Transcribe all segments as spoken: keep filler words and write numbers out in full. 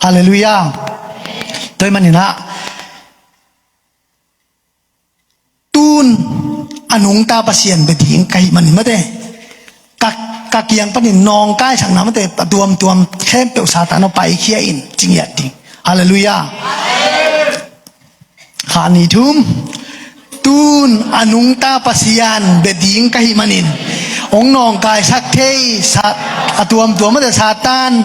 Halleluiah. Tua ahih manin ah, tun a nungta Pasian bia ding ka hih manin mate, ka, ka kiang panin nawngkaisakna mate, a tuamtuam khempeuh Satan aw paikhia in, ci ngiat ding. Halleluiah. Khat, nih, thum. Tun a nungta Pasian bia ding ka hih manin hong nawngkaisak thei, sa-, a tuamtuam mate Satan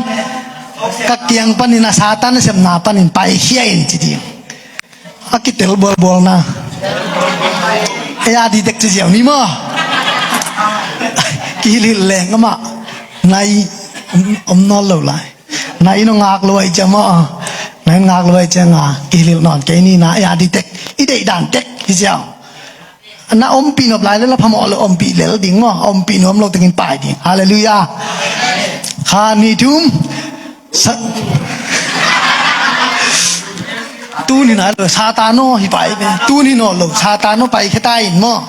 ka kiang panin, a Satan a sepna panin paikhia in ci ding. A kitel bualbualna. Ei a di tek ci ziau ni maw. Kihilhilh leng amah nai om nawn lo lai. Na inn hong ngak lo ahih ciang maw, na inn ngak lo ahih ciang a kihilhilh nawn kei ni na, ei a di tek, i deih dan tek hi ziau. Na ompih nop lai lel a phamawh lo, ompih lel ding maw, ompih nuam lo tekin pai ding. Halleluiah. Khat, nih, thum. Sa-, tun hi nawn lo, Satan aw hi pai ve. Tun hi nawn lo, Satan aw paikhia ta in maw.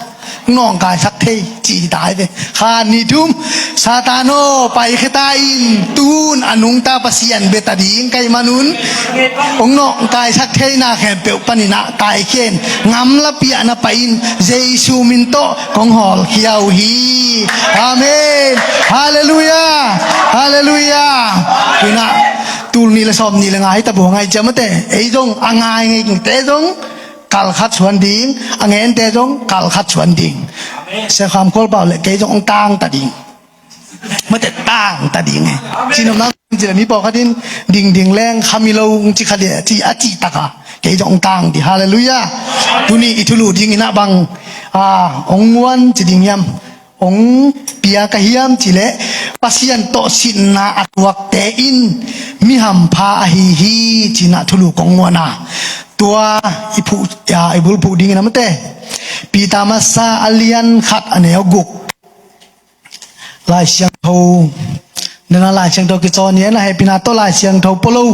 Nawngkaisak thei ci hi ta hi ve. Khat, nih, thum. Satan aw paikhia ta in, tun a nungta Pasian bia ta ding ka hih manun hong nawngkaisak theina khempeuh panin ah taikhia in, ngamla piahna pai in, Jesu min tawh kong hawlkhia uh hi. Amen. Halleluiah. Halleluiah. Tun ah tul nih le sawm nih le nga hi ta buang ahih ciang mate, ei zong a ngai ngei te zong kal khat suan ding, a ngente zong kal khat suan ding. Sia Kham Khual pau le kei zong hong tang ta ding. Mate, tang ta ding e. Ci nop na ci le mi pawlkhat in ding ding leng kha mi lo ci kha dia ci a cih tak a, kei zong hong tang ding. Halleluiah. Tuni i thulu ding in ah bang a hong nguan ci ding hiam, hong pia ka hiam cih leh, Pasian tawh sitna a tuakte in mi hampha ahi hi ci-in ah thulu kong nguan a, tua i phuh, a, i bulphuh ding in ah mate, Peter Masa a lian khat a neu guk. Lai Siangtho, nena Lai Siangtho kicawn hi a, na hehpihna tawh Lai Siangtho pua lo.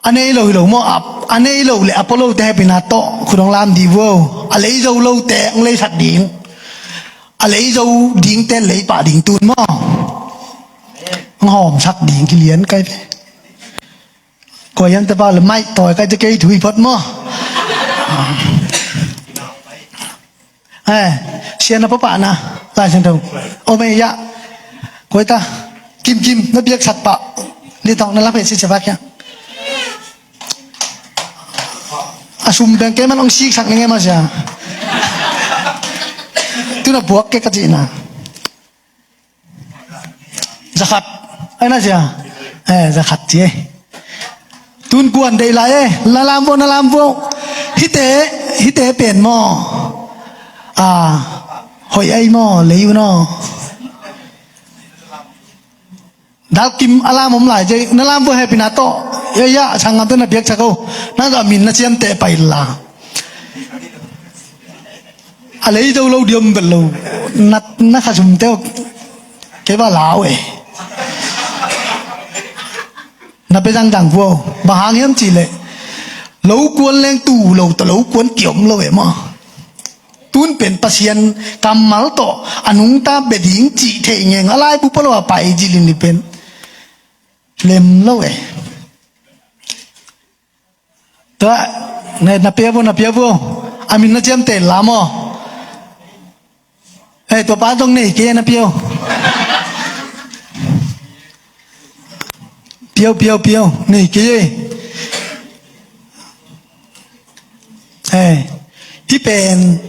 A nei lo hi lo maw, a, a nei lo le a pua lote hehpihna tawh khut hong lam dih vo. A lei zo lote hong leisak ding. A lei zo dingte lei pah ding tun maw. Hong hawmsak ding kilian kai ve. Koi hiam te pau le maih tawi kai te kei thu hi phot maw. Eh, sia na pua pah na, Lai Siangtho. Om ei a. Koi ta. Kim Kim, na piaksak pah. Li tawng na lak peh sia sia bak hiam. A sum beng kei man hong siksak ning e maw sia. Tu na buak kei ka cihna. Zakhat. Ai na sia. Eh, zakhat ci e. Tun kuan deih lai e. Na lam vo, na lam vo. Hite, hite pen maw. Ah, hoih ai maw, lei un aw. Dal kim a lam om lai ci e. Na lam vo hehpihna tawh. Ya, ya, sanggamte na piaksak o. Na za min na ciamteh pai la. A lei zo lo diam bel lo. Na, na khasum teu. Kei va lau e. Na pe zangzang vuau. Bang hang hiam cih leh, lo kuan leng tu lo ta lo kuan kiom lo e maw. Tun pen Pasian kammal tawh a nungta bia ding cih theih ngeng a laibu pua lo a pai zilin ni pen lem lo e. Tua, na, na pia vo, na pia vo. A min na ciamteh la maw. Eh, tua pa zong nei kei na pia o. Pia o, pia o, pia o. Nei kei e. Eh, hih pen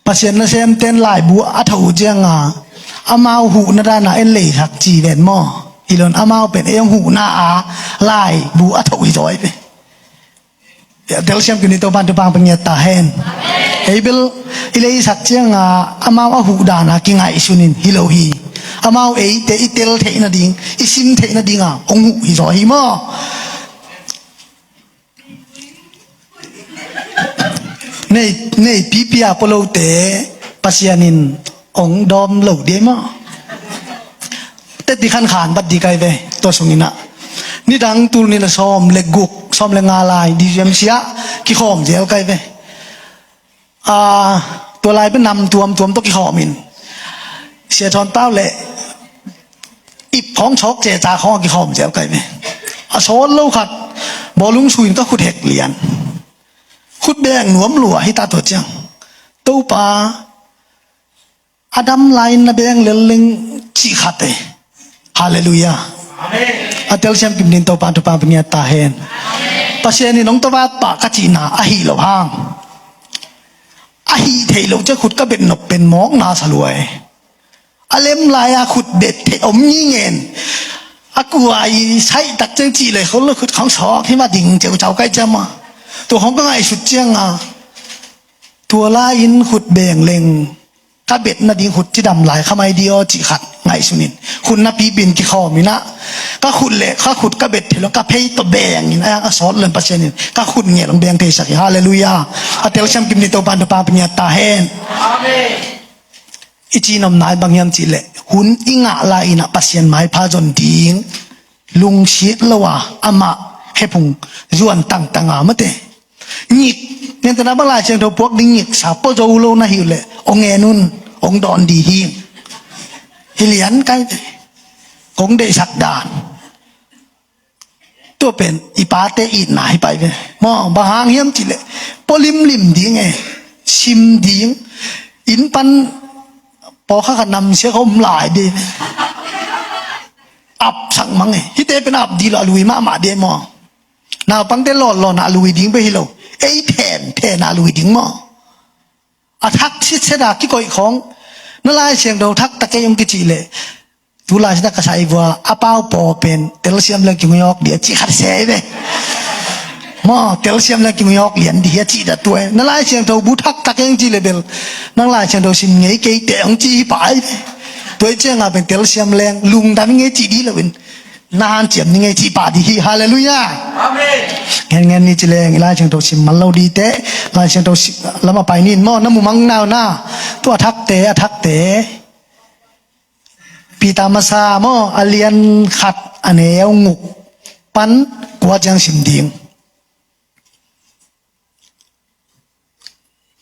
Pasian nasemten laibu a thoh uh cianga amau huhna dana en leisak ci ven maw? Hi lo in amau pen ei hong huhna a laibu a thoh hi zaw hi ve. Telsiam kei ni, Topan thupha pia ngiat ta hen. Ei bel i leisak cianga amau a huh dana kingaihsun in hi lo hi. Amau eite i tel theih nading, i sin theih nadinga hong huh hi zaw hi maw? Nei, nei pipia pua lote Pasian in hong dawm lo ding maw? Teti khankhan bat ding kai ve, tua sungin ah. Nidang tul nih le sawm le guk, sawm le nga lai, D C M C ah kikhawm zel kai ve. Ah, tua lai pen nam tuamtuam tawh kikhawm in. Sia Thawn Tau le Ip khawng chawk ceca khawng a kikhawm zel kai ve. A sawt lo khat bawlung suin ka khut hek lian. Khut beng nuam lua hi ta tua ciang. Topa, a dam lai-in na beng lel leng cih khat e. Halleluiah. Amen. A telsiam kim ding Topa thupha pia ngiat ta hen. Amen. Pasian in hong tavat pah ka cihna ahi lo hang, ahi thei lo ciang khut ka bet nop pen mawkna sa lua e. A lem lai-a khut bet theih om ngingen. A kua i saih tak ciang cih leh khol lo khut khawng sawk hi mah ding ceucau kai ciam a. Tua khawng ka ngaihsut ciang a, tua lai-in khut beng leng ka bet nading khut cidam lai kha mai di aw cih khat ngaihsun in, khut napi pi-in kikhawm in ah, ka khut leh ka khut ka bet thei lo, ka phei tawh beng in a, a sawt lo in Pasian in ka khut ngiat hong beng theisak hi. Halleluiah. A telsiam kim ding Topa thupha pia ngiat ta hen. Amen. I cihnopna in bang hiam cih leh, hun i ngah lai-in ah Pasian maipha zon ding lungsit lo a, amah khephung zuan tangtang a, mate. Ngik, nentena bang Lai Siangtho puak ding ngiksa pua zo lo na hi uh leh, hong en un, hong dawn ding hi. Hi lian kai te. Kong deihsak dan. Tua pen i pate itna hi pai ve. Maw, bang hang hiam cih leh, pua limlim ding e, sim ding, inn pan pawlkhat khat namsia kha om lai ding. Apsak mang e. Hihte pen ap ding lo, a lui mahmah ding maw. Naupangte lawnlawn a lui ding bek hi lo. Ei phen phen a lui ding maw. A thak sitset a kikoih khawng. Na Lai Siangtho thak ta kei hong kicih leh, tu lai sitna ka sai vua, a pau paw pen telsiam leng kihong awk ding a cih khat se ve. Maw, telsiam leng kihong awk lian ding hi a cih dah tua e. Na Lai Siangtho bu thak ta kei hong cih leh bel, nang Lai Siangtho sim ngei kei teh hong ci hi pai ve. Tua hi ciang a pen telsiam leng lungdam hi ngei cih ding lo in, na hanciam ni ngei cih pah ding hi. Halleluiah. Amen. Ngen ngen ni ci leng, i Lai Siangtho sim man lo ding teh, Lai Siangtho sim lam a pai ni in maw, na mu mang nau na. Tua a thakte, a thakte. Peter Masa maw, a lian khat a neu guk pan kua ciang sim ding.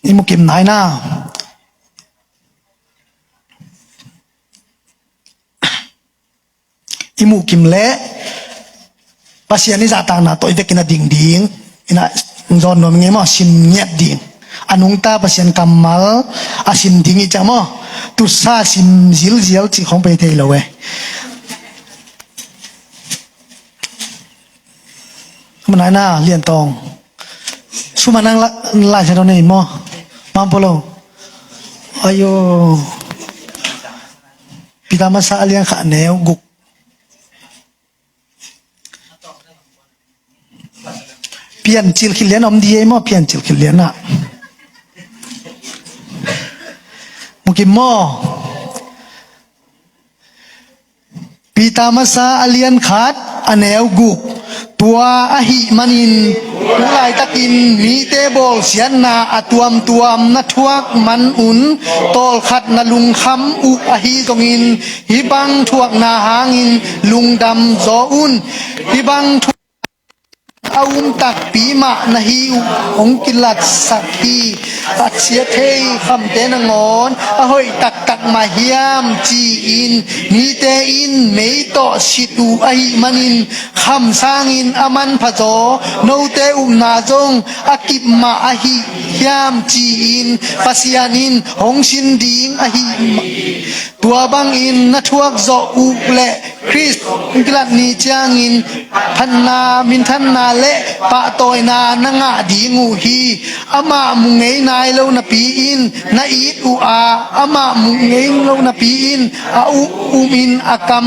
I mu kim nai na. I mu kim leh Pasian i zahtakna tawh i vekin a ding ding. Ina zawn nuam ngei maw, sim ngiat ding. A nungta Pasian kammal a sim ding i ciang maw, tusa sim zilzial cih khawng pai thei lo e. Manai na lian tawng. Suma nang la, lai sa nei maw. Mam polo. Ayo. Peter Masa a lian khat a neu guk. Piancil khit lian om ding ei maw, piancil khit lian ah. Mu kim maw. Peter Masa a lian khat a neu guk. Tua ahih manin tu laitakin mite bawlsiatna a tuamtuam na thuak manun tawlkhat na lungkham uh ahi zongin, hih bang thuakna hangin lungdam zaw un. Hih bang thuak a um takpi mah na hi uh hong kilatsak hi. A sia thei khamte nangawn a hoih taktak mah hiam ci-in mite in mei tawh sit uh ahih manin, kham sangin a manpha zaw note upna zong a kip mah ahi hiam ci-in Pasian in hong sin ding ahi mah. Tua bangin na thuak zawh uh leh Khrist hong kilat ni ciangin phatna, minthanna leh pahtawina na ngah ding uh hi. Amah mu ngei nai lo napi-in na it uh a, amah mu ngei lo napi-in a um, umin a kam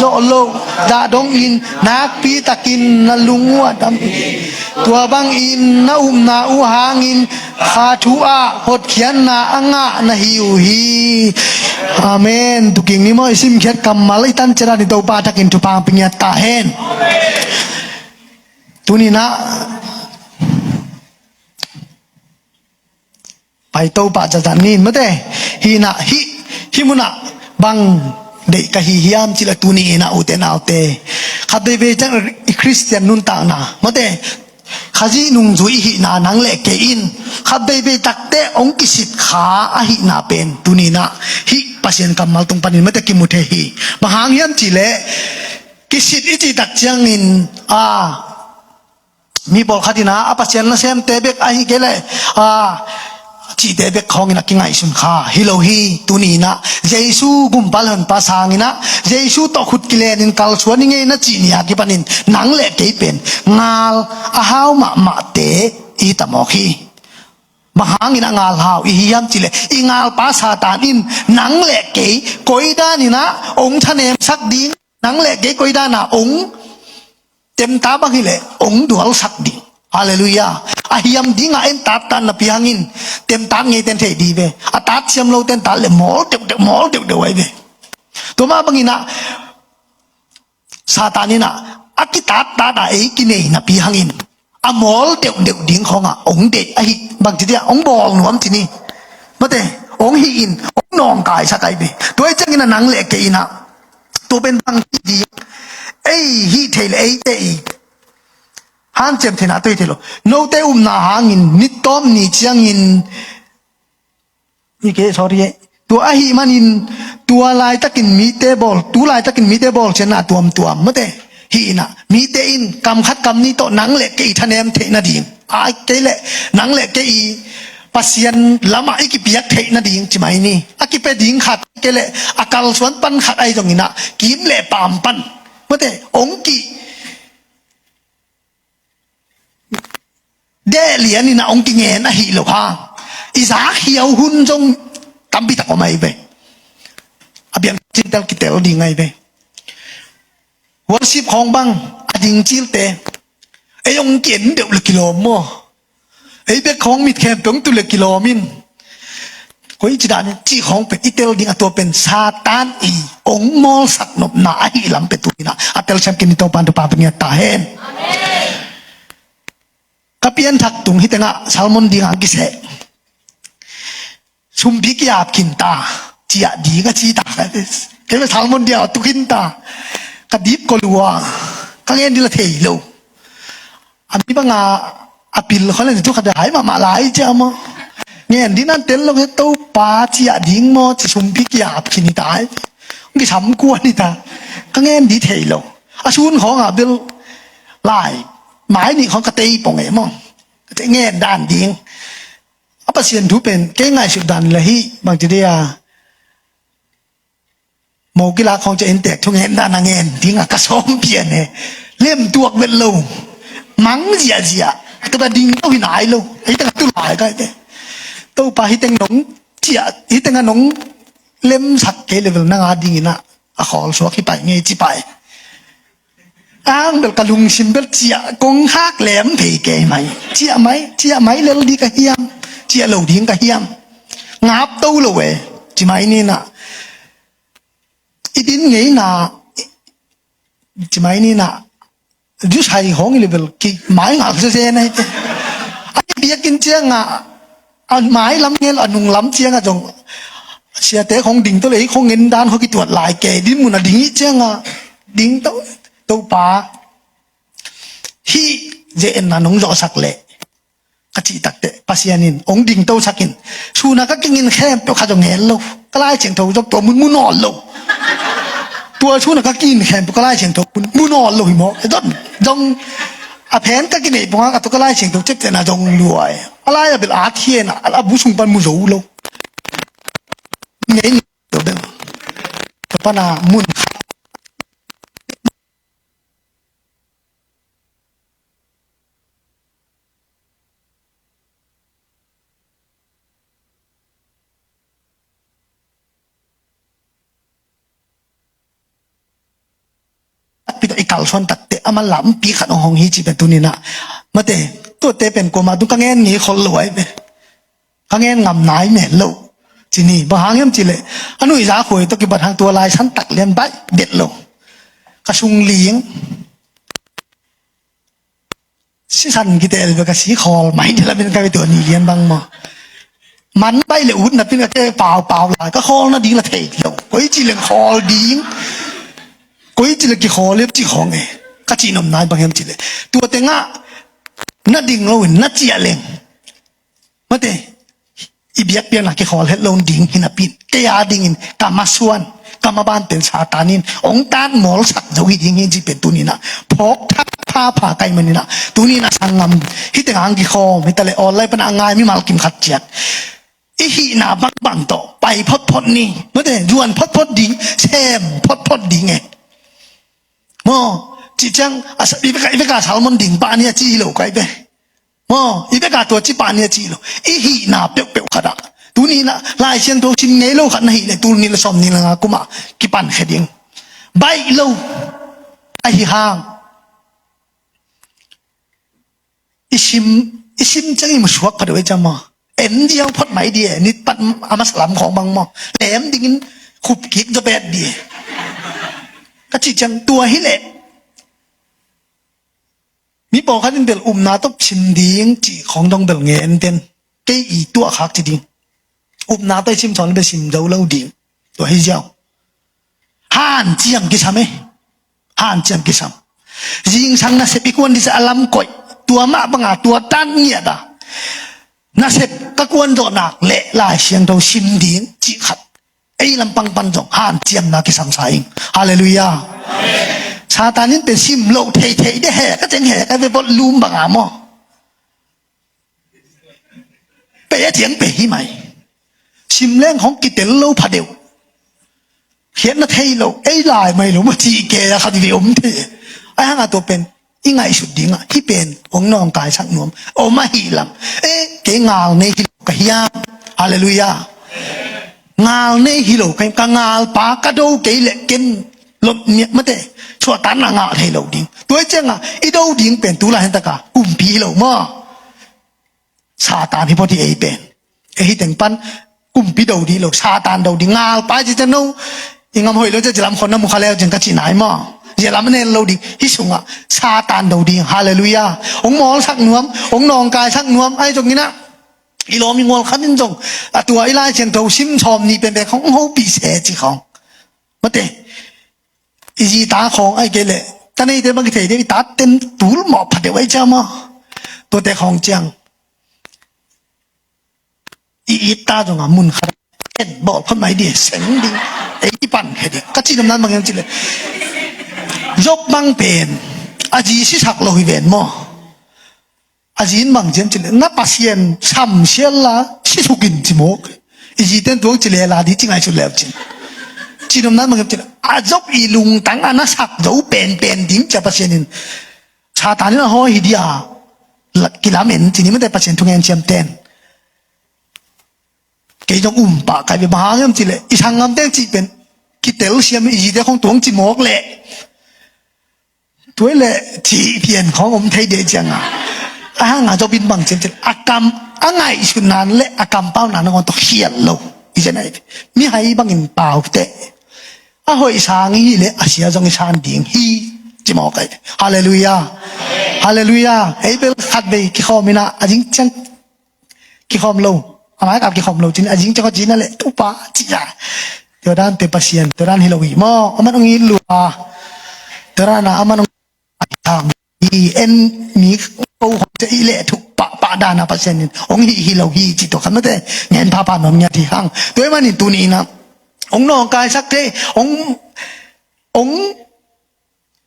zawh loh dah dongin nakpi takin na lung uh a dam hi. Tua bangin na upna uh hangin kha thu ah hotkhiatna a ngah na hi uh hi. Amen. Tuking ni maw, i simkhiat kammal i tanciat ah ni Topa takin thupha pia ngiat ta hen. Tuni-in ah pai to pah zahzah ni in mate. Hih in ah, hih, hih mun ah bang deih ka hi hiam cih leh tuni-in ah ute naute, khat veivei ciang i Khristian nuntakna mate, Khazih nungzui i hihna nang le kei in khat veivei takte hong kisit kha ahihna pen tuni-in ah hih Pasian kammal tung panin mate kimu thei hi. Bang hang hiam cih leh kisit i cih tak ciangin, a, mi pawlkhat in ah a Pasian nasemte bek ahih kei leh, a, cihte bek khawngin a kingaihsun kha hi lo hi. Tuni-in ah Jesu gumpa le honpa sangin ah Jesu tawh khut kilenin kalsuan i ngei na cih ni-a kipanin nang le kei pen ngal a hau mahmahte i hi ta mawk hi. Bang hangin a ngal hau i hi hiam cih leh i ngalpa Satan in nang le kei koi danin ah hong thanemsak ding, nang le kei koi dan a hong temta bang hi leh hong dualsak ding. Halleluiah. A hiam ding a en tattan napi hangin temta ngeiten thei dih ve. A tat siam loten tat leh mawl deuhdeuh, mawl deuhdeuh ahi ve. Tua mah bangin ah Satan in ah a kitattat a ei kinei napi hangin a mawl deuhdeuh ding khawngah hong deih ahi, bangci dih a hong bawl nuam ci ni. Mate, hong hih in hong nawngkaisak ahi ve. Tua ahih ciangin ah nang le kei in ah tua pen bangci dih, ei hih theih leh eite i hanciam theihna tua hi thei lo. Note upna hangin nitawm ni ciangin, i ke, sorry eh, tua ahih manin tua laitakin mite bawl, tu laitakin mite bawlsiatna tuamtuam mate hih in ah mite in kam khat kam nih tawh nang le kei i thanem theih nading, ahih kei leh nang le kei i Pasian lamah i kipiak theih nading ci mai ni. A kipia ding khat kei leh a kalsuan pan khat ahi zongin ah kim le paam pan mate hong ki deh lianin ah hong kingen ahi lo hang i zak hiau hun zong tampi tak om ahi ve. A biang cingtel kitel ding ahi ve. Worship khawng bang a ding cilte ei hong kien deuh le kilawm maw? Ei bek khawng mit khempeuh hong tu le kilawm in. Koici danin cih khawng pen i tel ding a, tua pen Satan i hong mawlsak nopna ahi lam pen tuni-in ah a telsiam kei ni. Topa'n thupha pia ngiat ta hen. Ka pianthak tung hih tengah sermon dingah kiseh sumpi kiap khin ta, ciah ding a ci ta. Kei bek sermon dingah tu khin ta. Ka dip kua lua, ka ngen ding la thei lo. A mi banga a pil khawng le tu khat hai mahmah lai cia maw? Ngen ding nan tel lo hi. Topa ciah ding maw ci sumpi kiap khin hi ta. Hong kisam kuan hi ta. Ka ngen ding thei lo. A sun khawngah bel lai mai nih khawng ka tei pong e maw? Ka tei ngen dan ding. A Pasian thu pen kei ngaihsut dan le hih bangci dih a, mo kilak khawng cia inntek thungen dan a ngen ding a ka sawm pian e. Lem tuak vet lo. Mang ziahziah. Tua pen ding to hi nai lo. Hih teng a tu lai ka hih te. Topa hih teng nong ciah, hih teng a nong lemsak kei le bel nang a dingin ah a khawl suak hi pai ngei ci pai. Ang bel ka lungsim bel ciah kong hak lem thei kei mai. Ciah mai, ciah mai lel ding ka hiam? Ciah lo ding ka hiam? Ngap to lo e. Ci mai ni na. I din ngei na. Ci mai ni na. Jusai hong i le bel ki mai ngal se se nai te. A biakinn ciangah a mai lam ngel a nung lam ciangah zong siate khong ding to le khong ngen dan khong kituat lai ke din mun a ding i ciangah ding to. Topa hih ze en na nong zawhsak leh ka cih takte Pasian in hong ding tosak in. Suna ka kingin khempeuh kha zong ngel lo. Ka Lai Siangtho zong tua mun mu nawn lo. Tua suna ka kingin khempeuh ka Lai Siangtho mun mu nawn lo hi maw? Zong a phen ka kinei pongak a tua ka Lai Siangtho cekcek na zong luai. A lai a bel a thian a bu sung pan mu zo lo. Ngei ni. Tua bel tua pana mun kha takpi tawh i kalsuan takte a man lampi khat hong hong hi cih pen tuni-in ah mate, tuate pen kuamah tung ka ngen ngei khol lo ai ve. Ka ngen ngam nai men lo. Ci ni, bang hang hiam cih leh a nuihza khuai tawh kibat hang tua lai san tak lian baih bet lo. Ka sung ling sisan kitel ve ka si khawl mai ni lamin ka ve tua ni lian bang maw? Man baih le ut napin ka ke pau pau lai ka khawl nading la thei lo. Koi ci leng khawl ding. Koi ci le kikhawl le ci khawng e. Ka ci nom nai bang hiam ci le tua tengah Na ding loin na ciah leng, mate, i biakpiakna kikhawl het lo ding hi napi in, kei a dingin ka masuan, ka maban pen Satan in hong tatmawlsak zo hi ding hi cih pen tuni-in ah phawk thak phapha ka hih manin ah, tuni-in ah sanggam, hih teng hang kikhawm hi ta leh online pan a ngai mimal kim khat ciat, i hihna bangbang tawh pai photphot ni, mate, zuan photphot ding, sem photphot ding e. Maw, cih ciang a sa-, i veka, i veka sermon ding pah ni a ci hi lo ka hi ve. Maw, i veka tua ci pah ni a ci hi lo. I hihna peuhpeuh khat ah, tuni-in ah Lai Siangtho sim ngei lo khat na hih leh, tul nih le sawmnih le nga kum ah kipankhia ding. Baih lo. Ahi hang i sim, i sim ciang i musuak kha deuh e, cih maw. En diau phot mai di e, nitpat a masa lam khawng bang maw, lem dingin khup kik zaw bet di e, ka cih ciang, tua hi leh mi pawlkhat in bel upna tawh sim ding cih khawng dong bel ngen ten, kei i tuah khak ci ding. Upna tawh i sim sawn bel sim zo lo ding. Tua hi ziau. Hanciam kisam e. Hanciam kisam. Zingsang nasep i kuan ding sa a lam koih, tua mah banga tua tan ngiat a, nasep ka kuan zawh nak leh Lai Siangtho sim ding cih khat ei lampang pan zong hanciamna kisam sa ing. Halleluiah. Satan in pen sim loh theithei de he, ka ceng he, ka ve bot lum banga maw. Pei a ciang pei hi mai. Sim leng hong kitel lo pha deuh. Khiatna thei lo, ei lai mai lo maw, ci ke a khat ve om thei. Ahi hanga tua pen i ngaihsut dingah, hih pen hong nawngkaisak nuam om ahih lam. Eh, kei ngal nei hi lo ka hiam? Halleluiah. Ngal nei hi lo ka hiam? Ka ngalpa ka do kei leh ken lot miak mate, suahtakna ngah thei lo ding. Tua hi ciangah i do ding pen tu lai hen taka kumpi hi lo maw. Satan hi phot hi ei pen. Ei hi teng pan kumpi do ding lo, Satan do ding. Ngalpa ci ciang no, i ngam hoih lo ciang ci lam khon na mu kha leu cin ka ci nai maw. Zia lam a nen lo ding, hih sungah Satan do ding. Halleluiah. Hong mawlsak nuam, hong nawngkaisak nuam, ahi zongin ah i lawm i ngual khat in zong a tua i Lai Siangtho sim sawm ni penpen khong hong hopih se ci khong. Mate, i zi ta khawng ahi kei leh, ta neite bang kithei ding, i taten tul mawh pha deuh ahi ciam maw. Tuate khawng ciang i it ta zongah mun khat en bawl khawm mai ding, seng ding, ei i pan khe ding. Ka cih nopna bang hiam cih leh, Job bang pen a zi sisak lo hi ven maw. A zi in bang ci hiam cih leh, na Pasian samsial la, si suk in ci mawk. I zite in tuang ci lela di ci ngaihsut leu cin. Cih nopna bang hiam cih leh, a Job i lungtang a na sak zo penpen ding ci a Pasian in, Satan in a hawi hi dia kilamen ci ni mate, Pasian thungen ciamten. Kei zong um pah ka hi ve, bang hang hiam cih leh i sanggamteng cih pen kitel siam, i zite khong tuang ci mawk leh, tuai leh cih pian khong om thei deh cianga, a hanga Job in bang ci hiam cih leh, a kam, a ngaihsutna le a kampauhna nangawn tawh khial lo. I zia nai, mihai bangin pau teh, a hoih sang i hih leh a sia zong i san ding hi, ci mawk ahi. Halleluiah. Halleluiah. Ei bel khatvei kikhawm inah a zing ciang kikhawm lo. A mai kap kikhawm lo cin, a zing ciang khaw cin a leh Topa ci a. Tua dante Pasian, tua dan hi lo hi maw. Aman hong it lua. Tua dan a aman hong sang hi, en mi ko hong cia i leh thu pahpah dana Pasian in hong hih hi lo hi ci tua khan mate, ngen phapha nuam ngiat hi hang. Tua ahih manin tuni inah hong nawngkaisak te, hong, hong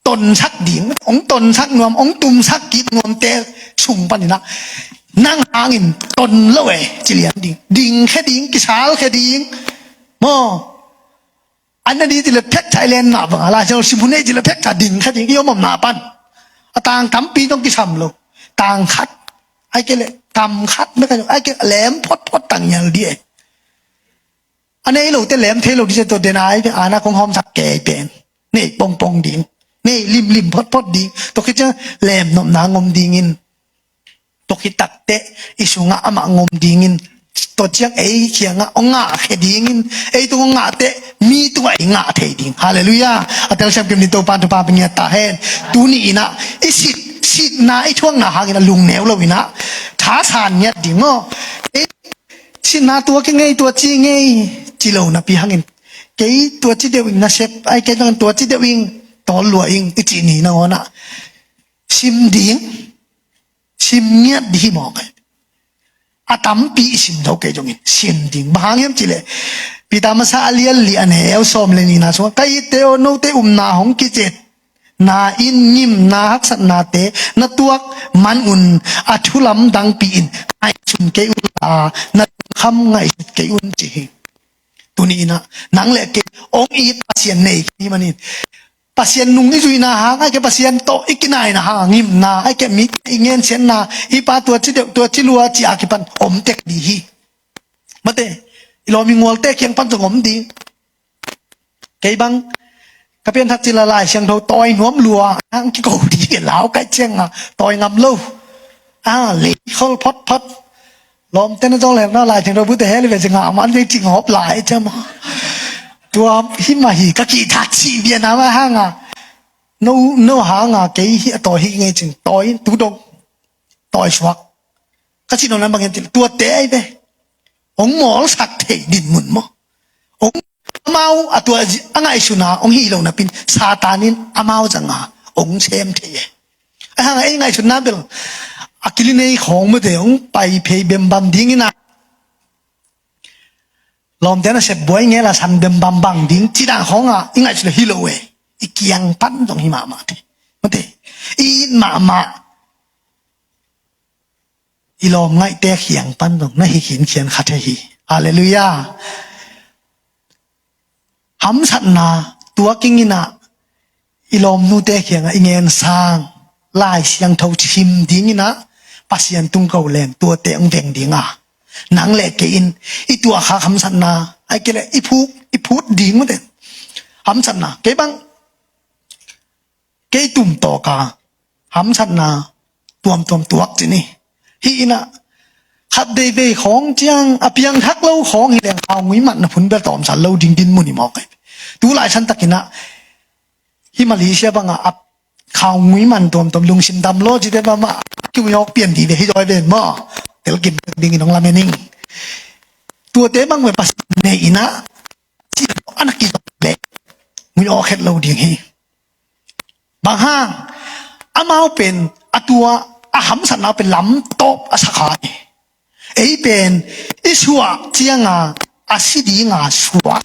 tonsak ding, hong tonsak nuam, hong tumsak kik nuamte sung paninah nang hangin ton lo e ci lian ding, dingkhia ding, kisalkhia ding maw. An na di ci le phekcha i len mah banga Lai Siangtho sim hun ei ci le phekcha dingkhia ding, i om omna pan. A tang tampi zong kisam lo. Tang khat, ai kei le kam khat, meka zong ai kei lem photphot tang ngial di e. A nei lote lem thei lo di cia, tua dena ai ve, ana kong hawmsak kei pen. Nei pongpong ding, nei limlim photphot ding. Tua khit ciang lem nopna ngom dingin, tua khit takteh i sungah amah ngom dingin, tua ciang ei kiangah hong ngahkhia dingin, ei tung hong ngah teh mi tungah i ngah thei ding. Halleluiah. A telsiam kim ni Topa, Topa bia ngiat ta hen. Tuni inah i sit, sitna i thuakna hangin a lungneu lo inah thasan ngiat ding maw. Ei sitna tua kingei, tua ci ngei ci lo napi hangin, kei tua ci deuh ing, nasep ai kei tua ci deuh ing, tawl lua ing i cih ni nangawnah sim ding, Sim ngiat dih hi mawk ai. A tampi i sim zo kei zongin sim ding. Bang hang hiam cih leh Peter masa a lian li a neu sawm le nihna sungah, ka itte aw, note upna hong kicet na in ngimna haksatnate na tuak man un a thu lamdangpi in ngaihsun kei un la, na lungkham ngaihsut kei un ci hi. Tuni inah nang le kei hong it Pasian nei kei hi manin, Pasian nung i zuihna hang, ai kei Pasian tawh i kinaina hang, ngimna, ai kei mi i ngensiatna, i pa tua ci deuh, tua ci lua ci a kipan om tek dih hi. Mate, i lawm i ngualte kiang pan zong om ding. Kei bang ka pianthak cila Lai Siangtho tawi nuam lua ang kiko dih ke lau kai cianga tawi ngam lo. A, lei khol phot phot. Lawmte na zong lem na Lai Siangtho bute heli ve cinga man vei cing hop lai ciama. Tua hima hi ka kithak cih biana ma hanga. No, no hanga kei hi a tawi hi ngei cing tawi tu dong. Tawi suak. Ka cih nona bangin cil tuate ai ve. Hong mawlsak thei dinmun maw? Hong amau a tua a ngaihsuna hong hi lo napin Satan in amau zanga hong sem thei e. A hanga ei ngaihsuna bel a kilinei khawng mute hong pai phei bembam dingina lawmte na sep buai ngela san bembam bang ding cidang khawnga i ngaihsuna hi lo e. I kiang pan zong hi mahmah thei mute. I it mahmah i lawm ngaihte khiang pan dong na hi khinkhian kha thei hi. Halleluiah. Hamsatna tua kinginah i lawmnute khiangah i ngensang Lai Siangtho sim dinginah Pasian tung ko leng tuate hong veng dinga nang le kei in i tuahkhak hamsatna ai kei le i phuk i phut ding mute. Hamsatna kei bang kei tum tawka hamsatna tuamtuam tuak cini. Hi inah khat veivei khawng ciang a piangthak lo khawng hi leng khau ngui matna phun bel tawmsal lo ding dinmun i mawk ai. Tu lai santakinah hi Malaysia bangah a khau ngui man tuamtuam lungsim dam lo cite bamah kiuiawk pian dih ve hi dawi ven maw? Telkim dingin hong lamen ing. Tuate bang ve Pasian nei inah cih ana kizawh le ngui awk het lo ding hi. Bang hang amau pen a tua a hamsatna pen lamtawp a sakha hi. Ei pen i suah cianga a si dinga suak.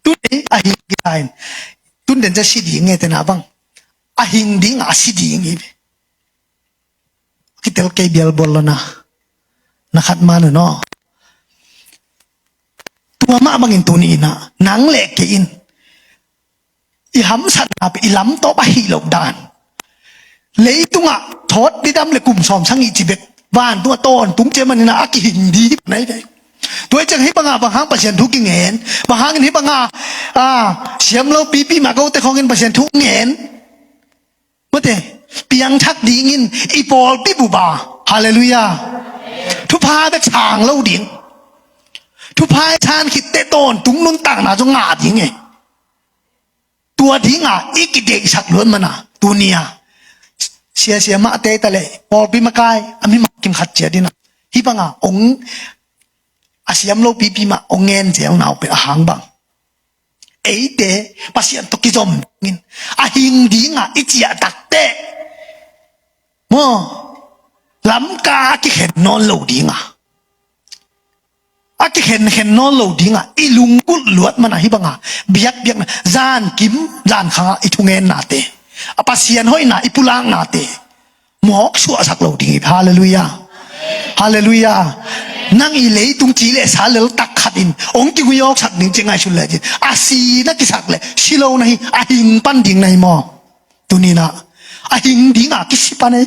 Tun ei a hing kitain tun den ca si ding nge tena bang a hing dinga a si ding hi. Kitel kei bial bol lo na na khat manu no. Tua mah bangin tuni inah nang le kei in i hamsatna pen i lamtawp a hi lo dan leitungah thawt didam le kum sawm sang i ci bek van tungah tawntung cia maninah a kihing di hi nai ve. Tua i ciang hi banga bang hang Pasian thu kingen bang hangin hi banga a siam lo pipi mah kote khawngin Pasian thu ngen. Mate, piangthak dingin i pawlpi buba. Halleluiah. Thupha bek sang lo ding. Thupha i san khitte tawntung nuntakna zong ngah ding e. Tua dinga i kideihsak luat mana tunia siasia mah teita le pawlpi makai a mi mah kim khat cia dina hi banga ong a siam lo pipi mah ong ngen zel nau pe a hang bang. Eite Pasian tawh kizom dingin a hing dinga i ciah takte maw lamka a kikhen nawn lo dinga a kikhenkhen nawn lo dinga i lunggulh luat mana hi banga biakbiakna zan kim zan khanga i thungennate a Pasian hoihna i pulaknate mawk suahsak lo ding hi. Halleluiah. Halleluiah. Nang i leitung ci le sa lel tak khatin ong kiguiawksak ding ci ngaihsun le cin a si na kisak le si lo na hi a hing pan ding na hi maw? Tuninah a hing dinga kisi pan ei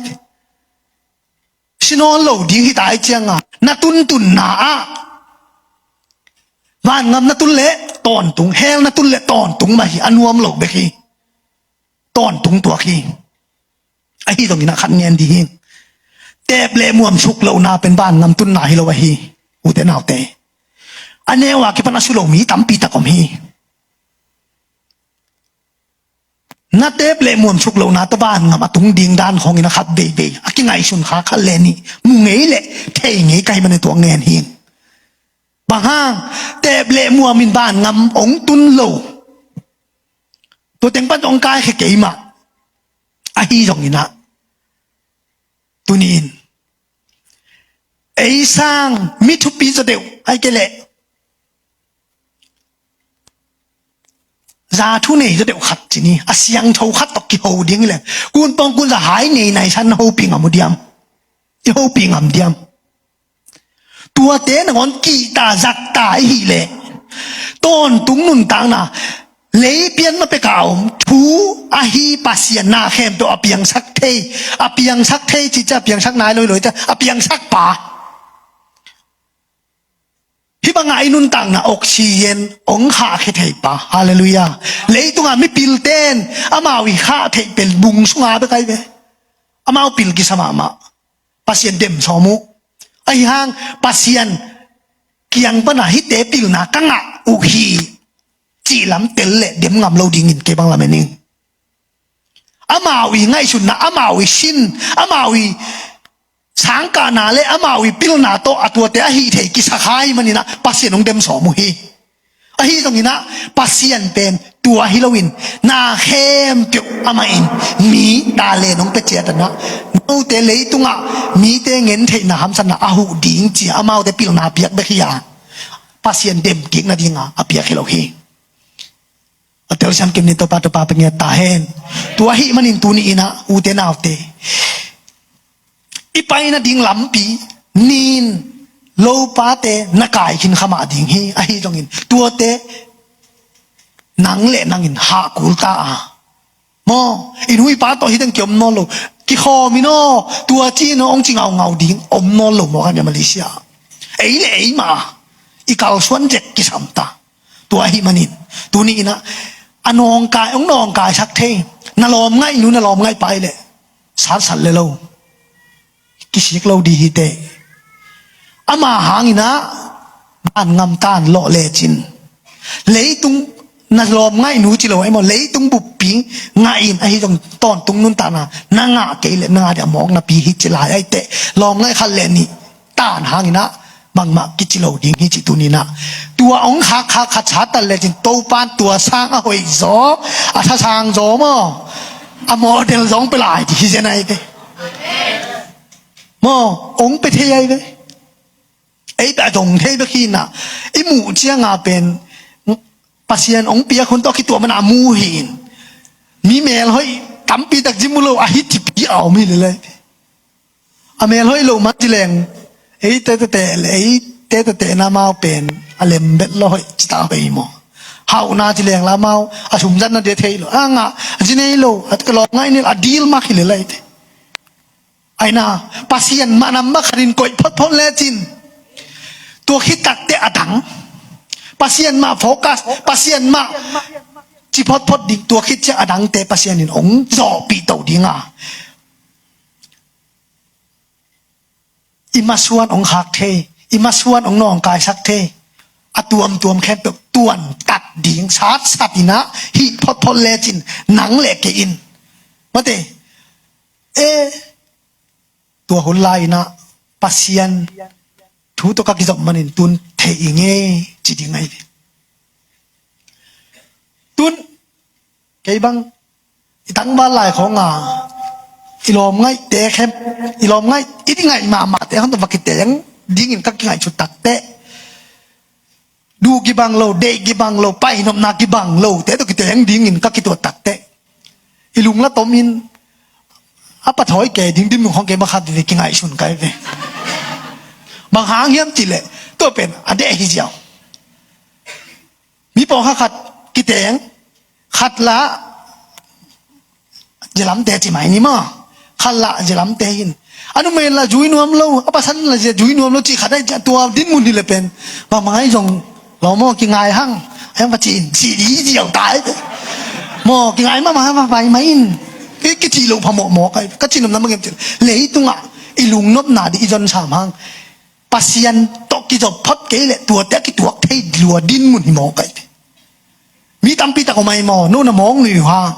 si nawn lo ding hita i cianga na tuntunna ah vangam na tun le tawntung hel na tun le tawntung mah hi a nuam lo bek hi. Tawntung tuak hi. Ahi zongin a khat ngen dih hi. Tep le muam suk lohna pen vangam tunna hi lo ahi. Ute naute a neu a kipan a su lo mi tampi tak om hi. Na tep le muam suk lohna tawh vangam a tung ding dan khawngin a khat veivei a kingaihsun kha khat le nih mu ngei le thei ngei ka hi mane tua ngen hi. Bang hang tep le muam in vangam ong tun lo. Tua teng pan ong kaikhe kei mah ahi zonginah Tuni-in ei sang mi thupi zaw deuh, ahih kei leh za thu nei zaw deuh khat ci ni, a siangtho khat tawh kiho ding hi leh, kun pawng kun za hai nei nai san na hopih ngam uh diam? I hopih ngam diam? Tuate nangawn kihta zakta i hih leh, tawntung nuntakna, lei pian ma pek a om thu ahi Pasian na khempeuh a piangsak thei, a piangsak thei ci ciang a piangsak nai loiloi ciang a piangsak pa. Hih bangah i nuntakna oxygen hong khahkhia thei pa. Halleluiah. Leitungah mipilten amau i khah theih pen bung sunga bek ahi ve. Amau pil kisa mahmah. Pasian dem sawm uh. Ahi hang Pasian kiang pana hihte pilna ka ngah uh hi cih lam tel leh dem ngam lo dingin kei bang lamen ing. Amau i ngaihsutna, amau i sin, amau i sangkahna le amau i pilna tawh a tuate a hih thei kisa kha ahih maninah Pasian hong dem sawm uh hi. Ahi zonginah Pasian pen tua hi loin na khempeuh amah in mi talent hong pia ciat anah, note leitungah mite ngen theihna hamsatna a huh ding ci-a amaute pilna piak bek hi a, Pasian dem kik nadinga a piak hi lo hi. A telsiam kim ni, Topa, Topa pia ngiat ta hen. Tua ahih manin tuni inah ute naute, i pai nading lampi nin lopate na kai khin kha mah ding hi. Ahi zongin tuate nang le nangin hah kul ta a, maw, i nu i pa tawh hi teng kiom nawn lo, kikhawm in aw, tua ci in aw hong ci ngaungau ding om nawn lo maw, kan Malaysia. Ei le ei mah i kalsuan zek kisam ta. Tua ahih manin tuni inah a nawngkai, hong nawngkaisak thei, na lawmngaih nu, na lawmngaih pa i leh satsat le lo, kisik lo dih hi teh. Ama hanginah ban ngamtan lawh lecin, leitung, na lawmngaih nu ci lo ahi maw, leitung buppi ngah in, ahi zong tawntung nuntakna na ngah kei leh na ngah ding a mawk napi hi ci lai ahi teh, lawmngaih khat le nih tan hanginah bangmah kici lo ding hi ci tuninah. Tua hong khakkhak khat satan lecin Topan tua sang a hoih zaw, a thasang zaw maw, a model zong pia lai dih hi zen ahi ve. Maw, hong pia thei ahi ve. Ei beh a dong thei bek hi inah, i muh cianga pen Pasian hong piak hun tawh a kituah mana mu hi in. Mi melhoih tampi tak zim uh lo a hi cipi a om hi lelai. A melhoih lo man ci leng, ei te tete le, ei te tete na mau pen a lem bet lo hoih ci ta hoih maw. Hauhna ci leng la mau a sumzatna dia thei lo, a ngah a zi nei lo, a ka lawmngaih nil a dil mak hi lelai te. Aina, Pasian mah nam mah khatin koih photphot lecin, tua khit takte a dang. Pasian mah focus, Pasian mah ci photphot ding, tua khit ciang a dangte Pasian in hong zawhpih to dinga, i masuan hong khak thei, i masuan hong nawngkaisak thei, a tuamtuam khempeuh tuantat ding satsat inah hih photphot lecin nang le kei in. Mate, e, tua hun lai inah Pasian thu tawh ka kizop manin tun thei i ngei ci ding ahi ve. Tun kei bang i tangval lai khawnga i lawmngaihte khem, i lawmngaih, i dingaih mahmahte khawn tawh va kiteng dingin ka kingaihsut takteh, duh kibang lo, deih kibang lo, paihnopna kibang lote tawh kiteng dingin ka kituat takteh, i lungla tomin a pathawi kei ding dinmun khawng kei bang khat veve kingaihsun kai ve. Bang hang hiam cihleh tua pen a deh hi ziau. Mi pawlkhat khat kiteng, khat lah zialamte ci mai ni maw, khat lah zialamte hin, a numei lah zui nuam lo, a pasal lah zia zui nuam lo cih khat ahi ciah tua dinmun hi le pen bangmah ahi zong lo maw, kingai hang, a hiang va ci in, ci di ziau tai. Maw, kingai mahmah hang va pai mai in, ki, kicih loh phamawhmawh kai, ka cih nopna bangem cih leitungah i lungnopna dih i zon sam hang. Pasian tawh kizop phot kei leh tuate a kituak thei lua dinmun hi mawk ahi ve. Mi tampi tak om ahi maw, no na mawk nuih uh hang,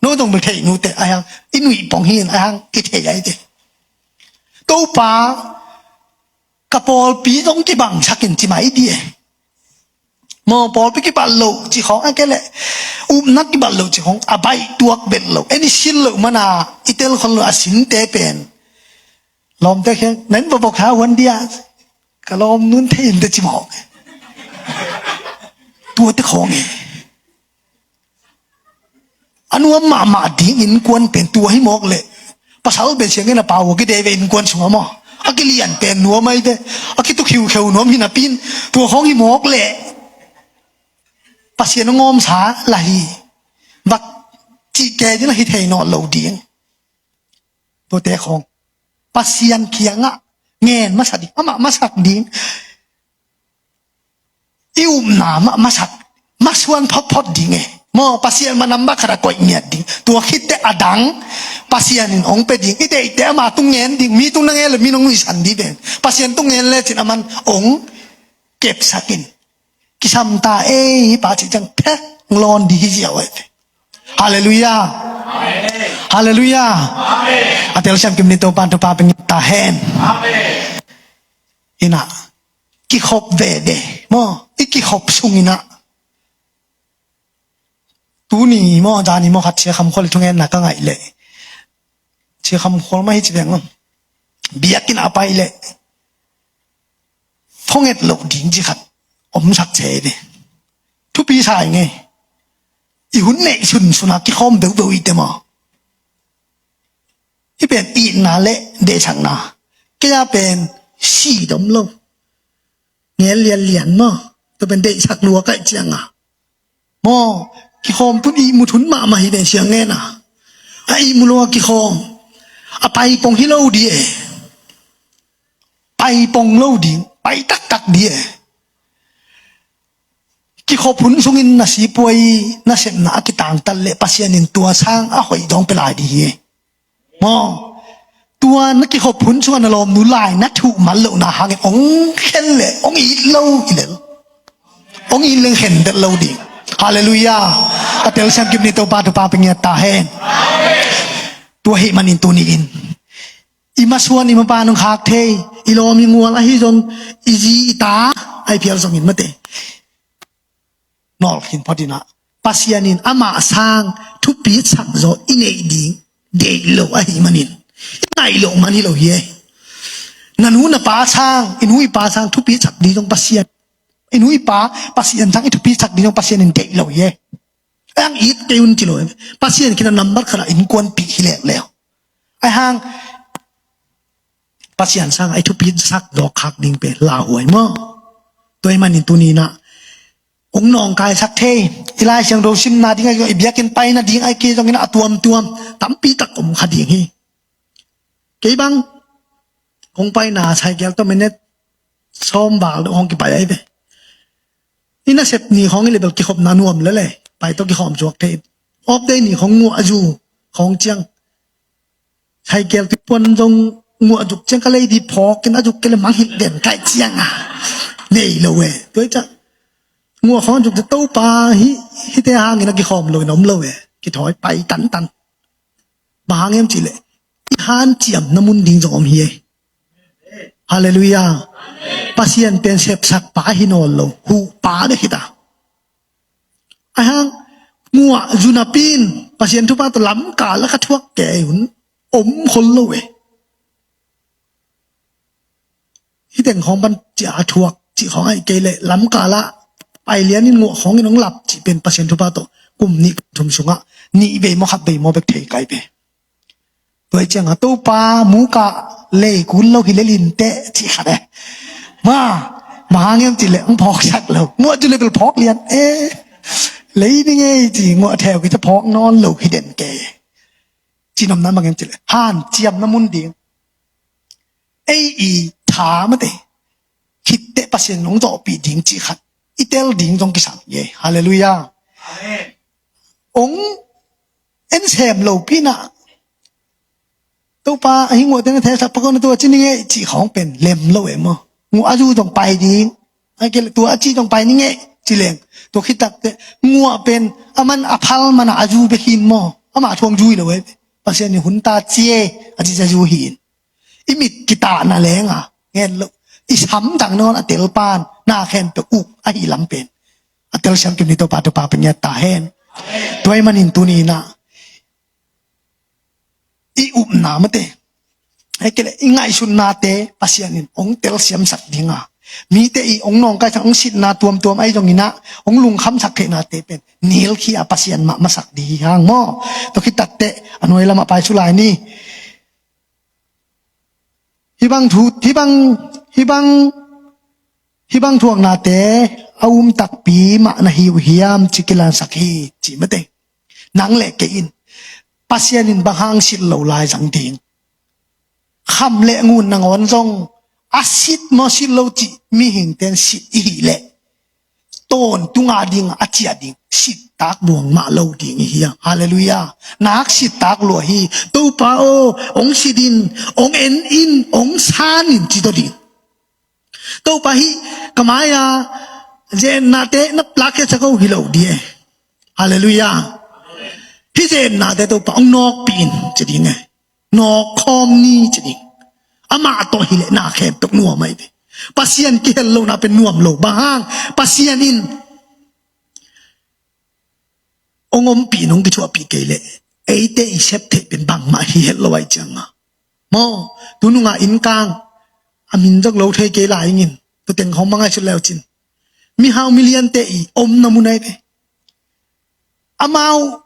no zong bel theih nute ahi hang, i nuih pong hi in ahi hang kithei ahi ve. Topa, ka pawlpi zong kibangsak in ci mai dih e. Maw, pawlpi kibat loh cih khawng a kei leh upna kibat loh cih khawng a baih tuak bet loh, en i sin loh mana i tel khol loh a sinte pen Lawmte kheng, "Nan bawbawk tha huan dia, ka lawm nun thei in," te ci mawk. Tuate khawng e. A nuam mahmah ding innkuan pen tua hi mawk leh, pasal pen siangin a pau a kidei ve innkuan sungah maw, a kilian pen nuam ai ve, a kituk hiukheu nuam hi napi in, tua khawng hi mawk leh Pasian a ngawmsa la hi, vak cih kei ding la hi thei nawn lo ding. Tuate khawng Pasian kiangah ngen masa ding, amah masak ding. I upna mah masak, masuan photphot ding e. Maw, Pasian mah nambat khat a koih ngiat ding. Tua khit teh a dang Pasian in hong pia ding. I deihte ama tung ngen ding, mi tung na ngen le mi nong nuihsan ding pen, Pasian tung ngen lecin aman hong kepsak in. Kisam ta ei, pa cih ciang phek lawn ding hi ziau ai. Halleluiah. Halleluiah. A telsiam kim ni Topa, Topa pengin ta hen. Ina kikhop veve maw, i kikhop sung ina. Tuni maw, zani maw khat Sia Kham Khual thungetna ka ngaih leh, Sia Kham Khual mah hi ci veng maw, biakinn a pai leh thonget loh ding ci khat omsak thei ve. Thupi sa ing e. I hun neih sunsun a kikhawm veuveu i te maw. I pen itna le deihsakna, kei a pen si dom lo, ngel lianlian maw, tua pen deihsak lua kaih cianga maw, kikhawm tun ihmut hun mahmah hi ve siang ngen a. A ihmut lo a kikhawm, a paipong hi lo ding e. Paipong lo ding, pai taktak ding e. Kikhop hun sungin na sipuai nasepna a kitangtal leh Pasian in tua sang a hoih dong pia lai ding hi e. Maw, tua na kikhop hun sungah na lawmnu lai na thuh man lohna hangin hong khen leh hong it lo hi lel. Hong it leng khen det lo ding. Halleluiah. A telsiam kim ni Topa, Topa pengin ta hen. Tua ahih manin tuni in i masuan i mapan hong khak thei, i lawm i ngual ahi zong, i zi i ta ahi phial zongin mate, nawlkhin phot ina, Pasian in amah sang thupi sak zaw i neih ding deih lo ahih manin i ngaih loh man hi lo hi e. Na nu na pa sang, i nu i pa sang thupi sak ding zong Pasian, i nu i pa Pasian sang i thupi sak ding zong Pasian in deih lo hi e. Ang it kei un ci lo e. Pasian kina nambat khat a innkuanpih hi leuleu. Ahi hang Pasian sang a i thupi sak dawk khak ding pen lauhuai maw. Tua ahih manin tuni in ah hong nawngkaisak thei, i Lai Siangtho simna ding ahi zong, i biakinn paina ding ahi kei zongin a tuamtuam tampi tak om kha ding hi. Kei bang kong paina cycle tawh minute sawm val dong hong kipai ahi ve. I nasep ni khawng i leh bel kikhopna nuam lel e, pai tawh kikhawm suak thei. Off day ni khawng nguah a zu khawng ciang, cycle tuipuan zong nguah zuk ciang ka lei di phawk in a zuk kei leh mangngilh den kaih ciang a nei lo e. Tua hi ciang nguah khawng zuk ciang Topa, hih hihte hangin a kikhawm lo in om lo e, kithawi pai tantan. Bang hang hiam cih leh i hanciamna mun ding zong om hi e. Halleluiah. Pasian pen sepsak pa hi nawn lo, huh pa bek hi ta. Ahi hang nguah zu napi in Pasian thupha tawh lamkal a ka thuak kei hun om khol lo e. Hih teng khawng pan cia a thuak cih khawng ahi kei leh lamkal ah pai lian in nguah khawng in hong lap cih pen Pasian thupha tawh kum nih kum thum sungah nih vei maw khat vei maw bek thei kai ve. Tua hi ciangah Topa, mukah lei kun lo hi lel inteh cih khat e. Ma, bang hang hiam cih leh hong phawksak lo. Nguah zu leh bel phawk lian e. Lei ding e ci, nguah theu kei ciang phawk nawn lo hi den kei. Cinopna bang hiam cih leh hanciamna mun ding, ei i tha mate, khitteh Pasian in hong zawhpih ding cih khat i tel ding zong kisam hi e. Halleluiah. Amen. Hong en sem lopi in ah Topa, ahi nguah teng a theisak pha ko na, tua ci ning e cih khawng pen lem lo e maw. Nguah a zu zong pai ding, a kei leh tua a ci zong pai ning e ci leng, tua khit takteh nguah pen a man a phal man a a zu bek hi in maw. Amah thu hong zu hi lo e. Pasian in hun ta ci e a ci a zu hi in. I mit kitahna leng a ngen lo, i samdang nawn a telpan na khempeuh uk ahi lam pen a telsiam kim ni Topa, Topa pia ngiat ta hen. Tua ahih manin tuni in ah i upna mate, Hei kei le i ngaihsutnate Pasian in hong telsiamsak ding a, mite i hong nawngkaisak, hong sitna tuamtuam ahi zongin ah hong lungkhamsak theihnate pen nilkhia Pasian mah masak ding hi hang maw. Tua khit takteh a nuai lamah pai sulai ni. Hih bang thu, hih bang, hih bang, hih bang thuaknate a um takpi mah na hi uh hiam ci kilansak hi, ci mate. Nang le kei in Pasian in bang hang sit lo lai zang ding, kham le ngun nangawn zong a sit maw sit lo cih mihingte in sit i hih leh tawntung a ding a ciah ding, sit tak buang mah lo ding i hi a. Halleluiah. Nak sit tak lua hi. Topa aw, hong sit in, hong en in, hong san in ci tawh ding. Topa hih ka mai-a zennate na plakkhiatsak o hi lo ding e. Halleluiah. Hih zennate Topa hong nawkpih in ci ding e. Nawk khawm ni ci ding. Amah tawh hileh na khempeuh nuam ahi ve. Pasian kihel lohna pen nuam lo. Bang hang? Pasian in hong ompih in hong kithuahpih kei leh eite i sep theih pen bangmah hi het lo ahi cianga maw. Tununga innkang a min zong lo thei kei lai ingin, tua teng khawng mah ngaihsut leu cin, mihau miliante i omna mun ahi ve. Amau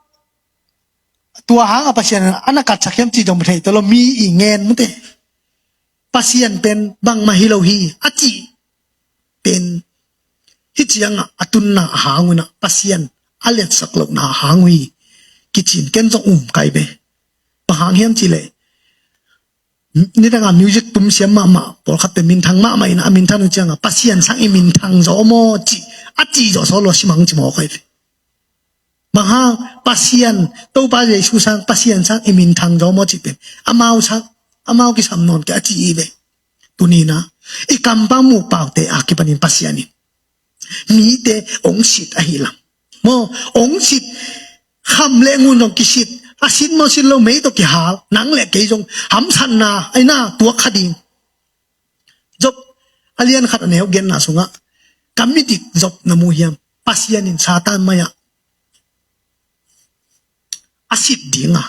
tua hanga Pasian a na katsak hiam cih zong thei tawh lo, mi i ngen mate. Pasian pen bangmah hi lo hi a cih pen hih ciangah a tunna a hang unah Pasian a letsak lohna a hang uh hi. Kicin ken zong um kai ve. Bang hang hiam cih leh nidanga music tumsiam mahmah pawlkhat pen minthang mahmah inah a minthang uh ciangah Pasian sang i minthang zaw maw cih a cih zawh saw lua simang ci maw kai ve. Bang hang? Pasian, Topa Jesu sang, Pasian sang i minthang zaw maw cih pen amau sang, amau kisam nawn kei a ci i ve. Tuninah i kampau muhpaute a kipanin Pasian in mite hong sit ahi lam maw, hong sit, kham le ngun zong kisit, a sit maw sit lo mei tawh kihal, nang le kei zong hamsatna aina tuak kha ding. Job a lian khat a neu genna sungah ka midik Job na mu hiam? Pasian in Satan mai-ah a sit dinga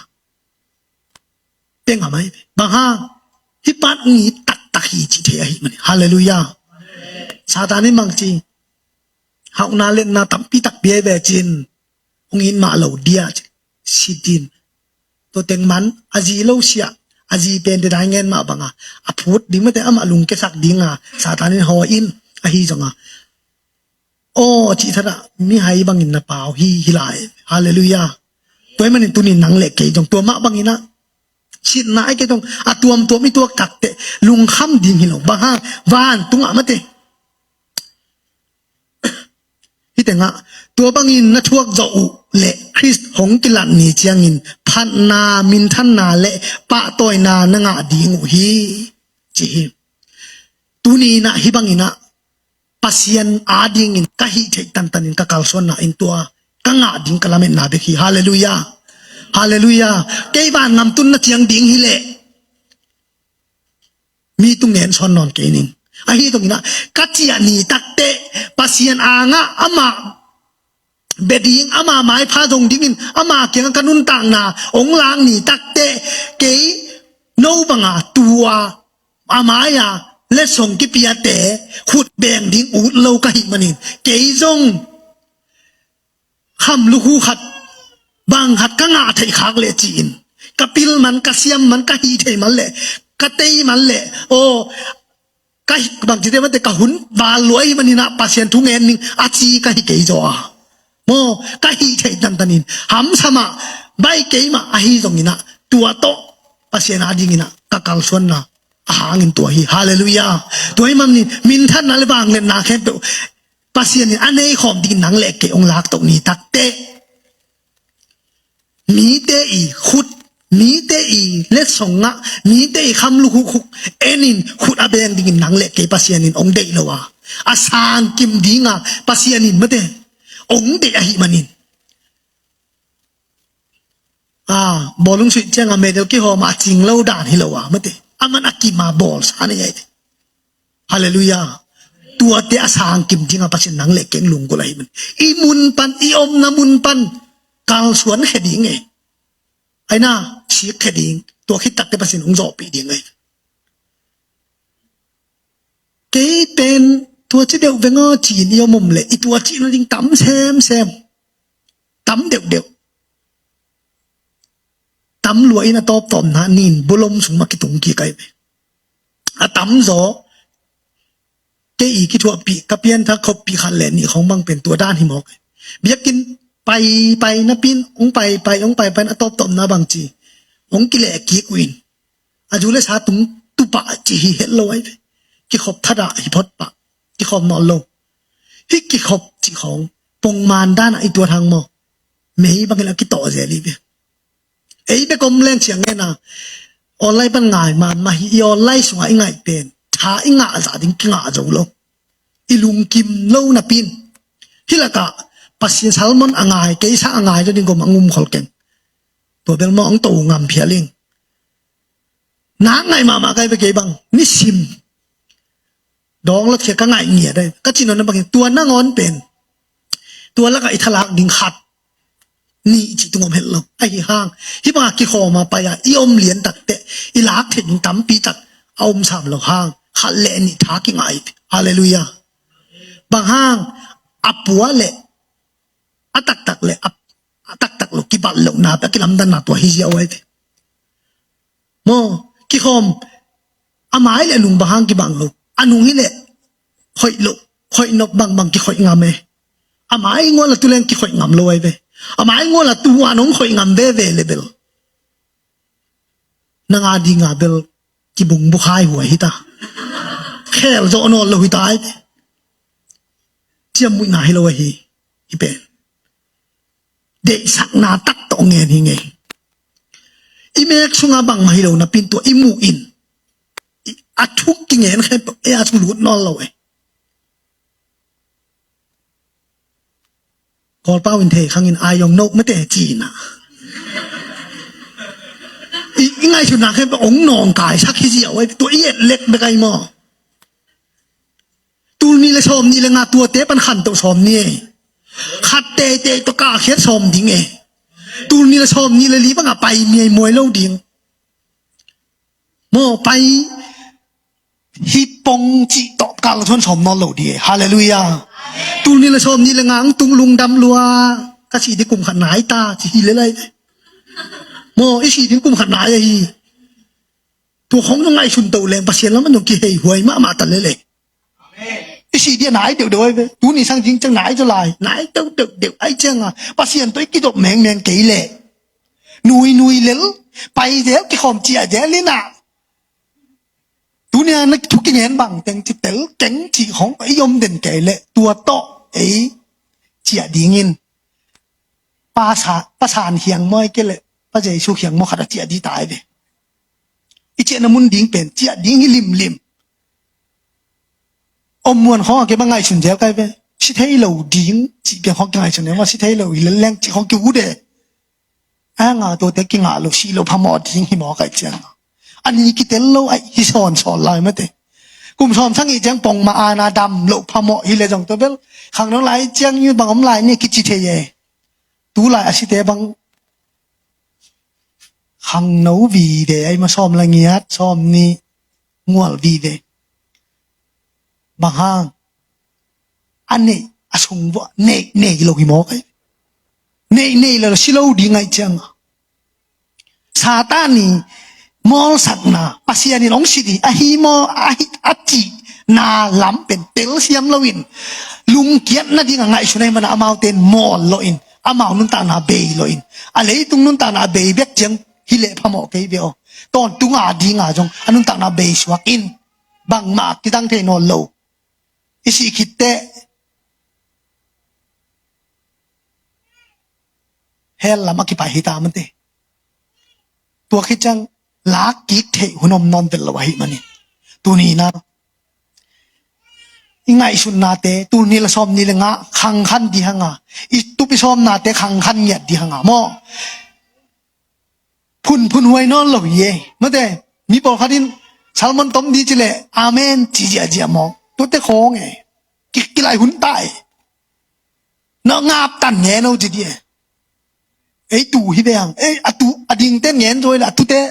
peng a mai. Bang hang? Hih pan hong it taktak hi ci thei ahi mani. Halleluiah. Satan in bang ci? Hauhna letna tampi takpi ahi ve cin hong it mah lo dia ci. Sit in. Tua teng man a zi lo siah, a zi pen te dai ngen mah banga a phut ding mate, amah lungkiasak dinga Satan in hawi in ahi zonga, aw cih thadah mihai bangin na pau hi hi lai. Halleluiah. Tua ahih manin tunin nang le kei zong tua mah banginah sitna ahi kei zong a tuamtuam i tuak takteh lungkham ding hi lo. Bang hang? Vantungah mate. Hih tengah tua bangin na thuak zawh uh le Khrist hong kilat ni ciangin phatna, minthanna le pahtawina na ngah ding uh hi, ci hi. Tuninah hih banginah Pasian adingin ka hih theih tantanin ka kalsuanna in tua ka ngah ding ka lametna bek hi. Halleluiah. Halleluiah. Kei vangam tunna ciang ding hileh mi tung ngen sawn nawn kei ning. Ahi zonginah ka ciah ni takteh Pasian angah amah bia ding, ama maipha zong dingin, ama kiangah ka nuntakna hong lak ni takteh kei no banga tua a mai-a letsong kipiate khut beng ding ut lo ka hih manin, kei zong kham lukhu khat bang khat ka ngah theih khak leh ci-in ka pil man, ka siam man, ka hih theih man leh, ka tei man leh, aw ka hih bang cite mate, ka hun val lua ahih maninah Pasian thu ngen ning a ci ka hi kei zaw a maw, ka hih theih tantanin hamsa mah, baih kei mah ahi zonginah tua tawh Pasian adinginah ka kalsuanna a hangin tua hi. Halleluiah. Tua ahih manin minthanna le vangliatna khempeuh Pasian in a nei khawm dingin nang le kei hong laktoh ni takteh mite i khut, mite i letsong ngah, mite i kham lukhu khuk enin khut a beng dingin nang le kei Pasian in hong deih lo a, a sangkim dinga Pasian in mate hong deih ahih manin, a, bawlung suih cianga medal kihawma a cing lo dan hi lo a mate, a man a kima bawlsa nei ahi. Halleluiah. Tuate a sangkim dinga Pasian nang le keng lunggulh ahih man, i mun pan, i omna mun pan kalsuan khe ding e. Aina sik khe ding. Tua khit takteh Pasian hong zawhpih ding e. Kei pen tua ci deuh veng aw ci-in i om om leh i tua cih nading tam semsem. Tam deuhdeuh. Tam lua in a tawptawpna nin bulom sung mah kitung kik ai ve. A tamzaw kei i kithuahpih ka pianthak khoppih khat le nih khong bang pen tua dan hi mawk. Biakinn paipai napin hong paipai hong paipai na a tawptawpna bang ci hong kileh kik uh in a zu le sa tung tupah ci hi het lo ai ve. Kikhop thadah hi phot pah. Kikhop nawn lo. Hih kikhop cih khawng pongman danah i tuat hang maw? Mei bangin a kitawh zel hi ve. Ei bek om leng ciang ngen a online pan ngai mahmah hi. I online sungah i ngaih pen tha i ngah zah ding kingah zo lo. I lungkim lo napin hih lakah Pasian sermon a ngai, kei sang a ngai zaw ding gom a ngum khol keng. Tua bel maw hong to ngam phial ing. Nak ngaih mahmah kai ve kei bang nisim dawng lotkhia ka ngaih ngiat ai. Ka cih nawn na bangin tua nangawn pen tua lakah i thalak ding khat nih cih tung om het lo. Ahi hang hih bangah kikhawm a pai a i om lian takteh i lak theih ding tampi tak a om sam lo hang khat le nih tha kingah hi. Halleluiah. Bang hang a pua le a taktak le a, a taktak lo kibat lohna pia kilamdanna tua hi ziau ai ve. Maw, kikhawm a mai le a nung bang hang kibang lo. A nung hi leh khoih lo, khoih nop bangbang kikhoih ngam e. A mai ngual a tu leng kikhoih ngam lo ai ve. A mai ngual a tu a nong khoih ngam veve le bel nang a dinga bel kibung bukhai huai hita. Khel zawh nawn lo hita ai ve. Ciammuihna hi lo ahi hi pen. Deihsakna tak tawh ngen hi ngei. I mek sunga bangmah hi lo napin tua i muh in a thuk kingen khempeuh ei a sung lut nawn lo e. Kawlpau in thei khangin ai ong nok mate cina i ngaihsutna khempeuh ong nawngkaisak hi ziau e. Tua i et lek bek ai maw? Tul nih le sawm nih le nga tuate pan khantoh sawm ni e. Khat teitei tawh kahkhiat sawm ding e. Tul nih le sawm nih le li bangah pai miaimuai lo ding. Maw pai hi pong cih tawh kal thawn sawm nawn lo ding e. Halleluiah. Tul nih le sawm nih le nga ang tung lungdam lua ka sih ding kum khat nai ta ci hi le lai. Maw i sih ding kum khat nai ahi. Tua khong zong ngaihsun to leng Pasian lam an zong kihei huai mahmah ta lele. I sih dia nai deuhdeuh ai ve. Tuni sang ding ciang nai zaw lai nai deuhdeuh deuh ai cianga Pasian tawh i kidop mengmeng kei leh nui nui lel pai zel kikhawm ciah zel inah. Tunia na thu kingen bang teng ci tel keng cih khong i om den kei leh tua tawh ei ciah dingin Pa sa, Pa San hiang maw ai kei leh Pa Jesu hiang maw khat a ciah di ta ai ve. I ciahna mun ding pen ciah ding hi limlim. Om muan khawng a kei bang ngaihsun zel kai ve. Si thei lo ding cih piang khawng kingaihsun zel maw si thei lo hi leleng cih khawng ki ut e. A nga tuate kingah lo si lo phamawh ding hi maw kai ciang a ni kitel lo ai hi sawnsawn lai mate. Kum sawm sang i ciang pongmah ana dam lo phamawh hi le zong tua bel khangno lai ciang i bang om lai ni kici thei e. Tu lai a site bang khangno vive ai ma sawm la ngiat sawm ni ngual vive. Bang hang a neih a sung vua neih nei lo hi mawk ai. Neih nei lo si lo ding ai ciang a Satan i mawlsakna Pasian in hong si dih ahi maw ahi a cihna lam pen telsiam loin lungkiat nading a ngaihsun ahi mana amaute in mawl loin amau nuntakna bei loin a leitung nuntakna a bei bek ciang hi leh phamawh kei ve aw. Tawntunga dinga zong a nuntakna bei suak in bangmah kidang thei nawn lo. I sih khitteh hell lam a kipai hi ta mate. Tua khit ciang lak kik theih hun om nawn tel lo ahi manin tunina i ngaihsutnate tul ni la sawm ni le nga khangkhan di hanga i tupi sawmnate khangkhan ngiat di hanga maw? Phunphun huai nawn lo hi e. Mate mi pawlkhat in sermon tom di ci le amen ci ziahziah maw? Tuate khawng e. Ki, kilai hun ta e. Na ngap tan ngen o ci di e. Ei tu hi ve hang ei a tu a dingte ngen zaw le a tute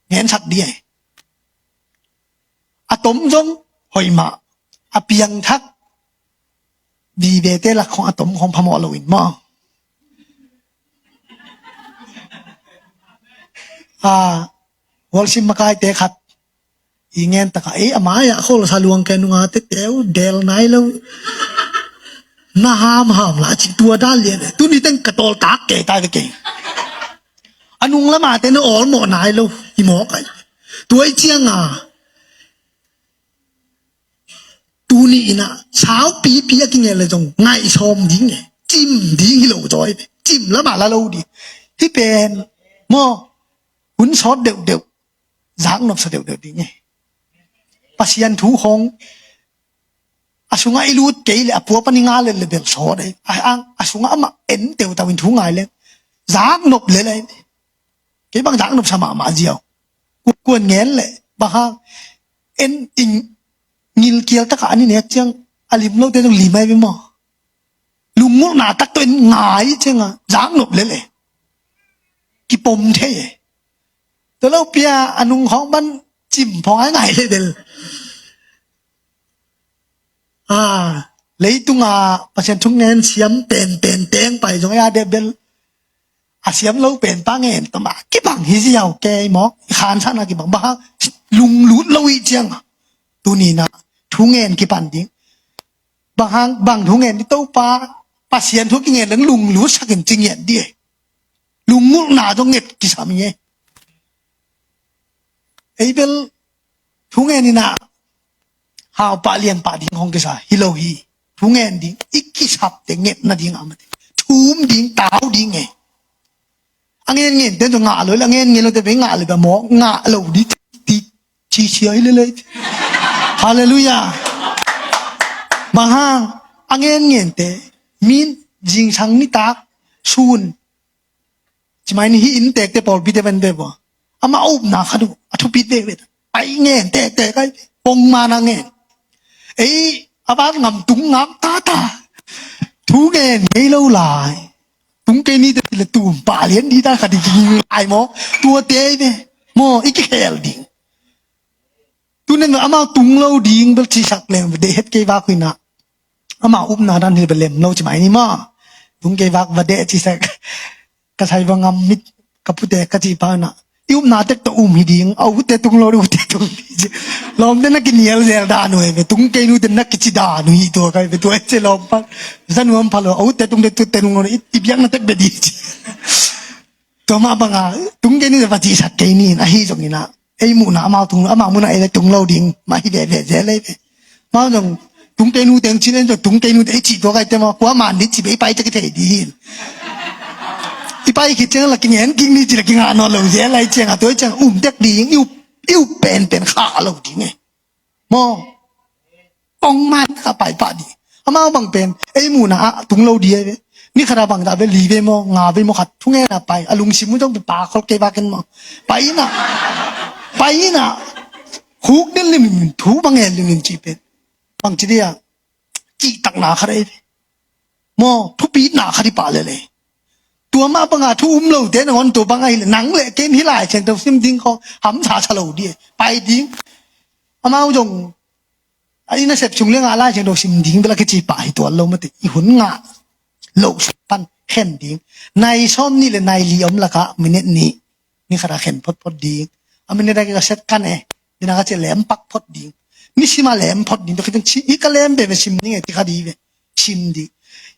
ngensak di e. A tom zong hoih mah, a piangthak, vivete lak khong a tom khong phamawh loin maw. A, worship makaite khat i ngen taka, ei, a mai-ah khol sa luang kei nunga te teu del nai lo. Na hamham la ci tua dan lian. Tuni teng ka tawltak kei ta ve kei. A nung lama te na awlmawh nai lo. I mawk ai. Tua i cianga tuni inah saupipi a kingel le zong ngaihsawm ding e. Cim ding hi lo zaw e. Cim lama la lo ding. Hi pen maw, hun sawt deuhdeuh, zaknopsa deuhdeuh ding e. Pasian thu khong a sungah i lut kei le a pua pan i nga le lebel sawt e. A, a, a sungah amah en teutau in thu ngai le zaknop le le. Kei bang zaknopsa mahmah ziau. Ku-, kuan ngen le bang hang en ing ngilkial taka an i nek ciang a lim lote zong lim ai ve maw. Lunggulhna tak tawh in ngai cianga zaknop le le kipom thei e. Tua lo pia a nung khawng ban cim phawng ai ngai le bel. A, leitunga Pasian thungen siam penpen teng pai zong a deh bel a siam lo pen pa ngen tama kibang hi ziau kei mawk i khansana kibang bang hang lunglut lo i cianga tunina thungen kipan ding. Bang hang, bang thungen di Topa, Pasian thu kingen leng lunglut sakin cingiat di e. Lunggulhna zong nget kisam i e. Ei bel thungen inah haupah lianpah ding hong kisa hi lo hi. Thungen ding i kisapte ngetna ding a mate thum ding tau ding e. A ngen ngen te ngah lo, a ngen ngen lo te ngah lo, mawk ngah lo di ti ci sia hi lele. Halleluiah. Bang hang a ngen ngen te min zingsang nitak sun Cimai ni hi in tekte pawlpite pen ve bua. Amah a upna khat uh a thupit veve. Ai ngen tektek ai pongman a ngen. Ei a bat ngam tung ngam tata. Thu ngen ngei lo lai. Tung kei ni te le tum pah lian di ta khat i ging ai maw. Tuate ai ve. Maw i kikhel ding. Tunen amau tung lo ding bel cisak leng va deh het kei vak huina. Amau upna dan hi bel lem lo cimai ni maw. Tung kei vak va deh cisak. Ka sai va ngam mit ka pute ka ci pa na. I upna tek tawh um hi ding. A ute tung lo ding ute tung. Lawmte na kinial zel dan uh hi ve. Tung kei nute na kici dan uh hi tua kai ve tua ce lawm pa. Za nuam pha lo. A ute tung te tute tung lo i biakna tek be di ci. Tua mah banga tung kei ni va cisak kei ni in ahi zongin ah ei muhna amau tung, amau muhna ei le tung lo ding mah hi veve zel ei ve. Amau zong tung kei nu teng cin en zong tung kei nu te ei cih tua kai te maw kua man di ci be i pai te kithei di hin. I pai khit ciang la kingen kik ni ci la kingah nawn lo zel ai ciang a tua i ciang um tek ding i up, i up penpen kha lo ding e. Maw. Ong man ka pai pah di. Amau bang pen ei muhna ah tung lo di ai ve. Ni khata bang ta ve li ve maw nga ve maw khat thungen a pai a lungsim uh zong pe pa khol kei vakin maw. Pai ina. Pai ina. Khuk den limlim thu bang en limlim ci pen. Bang ci dia. Cihtakna khat ai ve. Maw thupitna khat i pah lele. Tua mah banga thu um lote nangawn tua bang ahi le nang le ken hi Lai Siangtho sim ding khaw hamsa sa lo di e. Pai ding. Amau zong a i nasep sung le ngah Lai Siangtho sim ding bel a kici pah hi tuan lo mate i hun ngah loh sung pan khen ding. Nai sawm nih le nai li om lakah minute nih ni khata khen photphot ding. A minute a kika set kan e dina ka ci lem pak phot ding. Ni sima lem phot ding tua khit ciang ci i ka lem veve sim ding e ti kha di ve. Sim ding.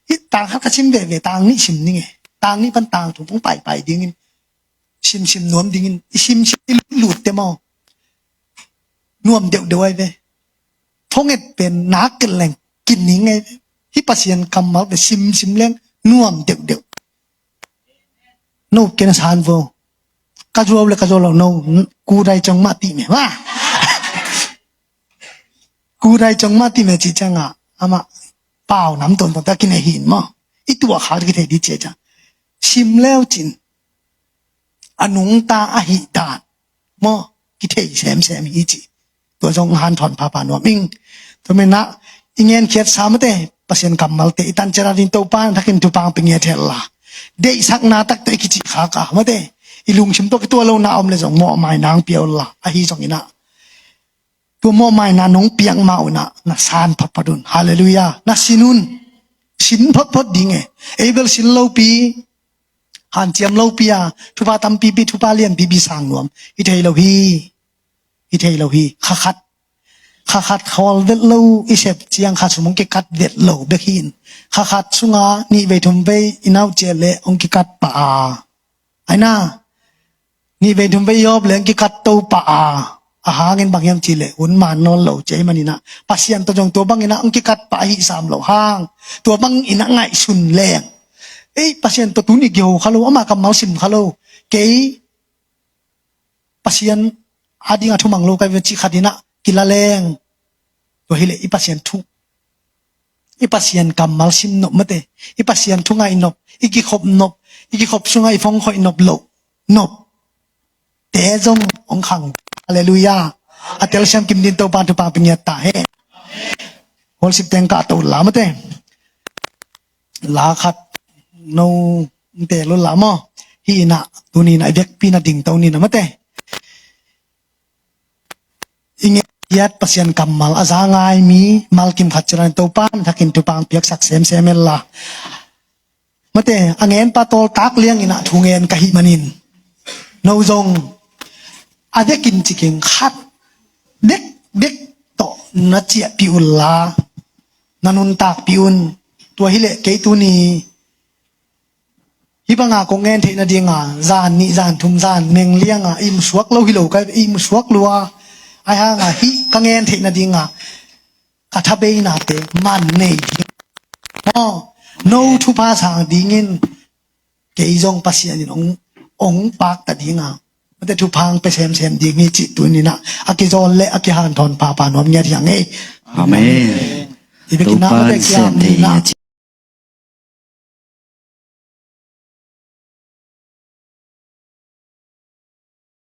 Hih tang khat ka sim veve tang nih sim ding e. Tang nih pan tang thum pong paipai dingin simsim nuam dingin i simsim i lutlut te maw. Nuam deuhdeuh ai ve. Thonget pen nak ken leng kining ai ve. Hih Pasian kammal ve simsim leng nuam deuhdeuh. No ken a san vo. Ka zuau le ka zuau lo no. Kudai cong mah tih me. Wah. Kudai cong mah tih me cih ciangah amah pau nam tuantuan ta kinei hin maw. I tuah khak kithei di cia ciang sim leu cin a nungta ahih dan maw kithei semsem hi ci. Tua zong hanthawn phapha nuam ing. Tua menah i ngenkhiat sa mate Pasian kammalte i tanciat a ding Topa thakin thupang pe ngiat hel la. Deihsakna takte i kici khak a mate i lungsim tawh kituah lona om le zong mawh mai nang pia ol la ahi zong inah tua mawhmaina nong piak mah unah na san photphot un. Halleluiah. Na sin un. Sin photphot ding e. Ei bel sin lopi, hanciam lopi a, thupha tampipi, thupha lianpipi sang nuam i thei lo hi. I thei lo hi. Kha khat, kha khat khawl vet lo i sep ciang kha sum hong kikat vet lo bek hi in. Kha khat sunga nih vei thum vei i nauciat le hong kikat pah a, aina, nih vei thum vei i awp le hong kikat to pah a, a hangin bang hiam cih le hun man nawn lo ci ahih maninah Pasian tawh zong tua banginah hong kikat pah ahi sam lo hang, tua banginah ngaihsun leng, ei, Pasian tawh tuni kiho kha lo, ama kammal sim kha lo, kei Pasian a dinga thumang lo ka hi ve cih khatinah kila leng, tua hileh i Pasian thu, i Pasian kammal sim nop mate, i Pasian thu ngaih nop, i kikhop nop, i kikhop sungah i phongkhoih nop loh nop te zong hong khang. Halleluiah. A telsiam kim din Topa thupha pia ngiat ta hen. Holsip teng kah to la mate. La khat no nte lo la maw? Hi inah tuni inah i vekpi na ding to ni na mate. I ngen kiat Pasian kammal a za ngai mi malkim khat ciran Topa na thakin thupha piaksak semsem hen la. Mate, a ngen pa tawltak liang inah thu ngen ka hih manin, no zong a vekin ciking khat bek bek tawh na ciahpih un la, na nuntakpih un. Tua hileh kei tuni hih banga kong ngen theih nadinga zan nih, zan thum, zan meng lianga i musuak lo hi lo ka, i musuak lua. Ahi hanga hih ka ngen theih nadinga ka thabeinate man nei ding. Aw, no thupha sang dingin kei zong Pasian in hong, hong pakta dinga, mate, thupha hong pia semsem ding hi cih tuninah a kizawl le a kihanthawn papa nuam ngiat hi hang ei. Amen. I biakinn ah Topa mate in kiam semthei ninah hi a ci.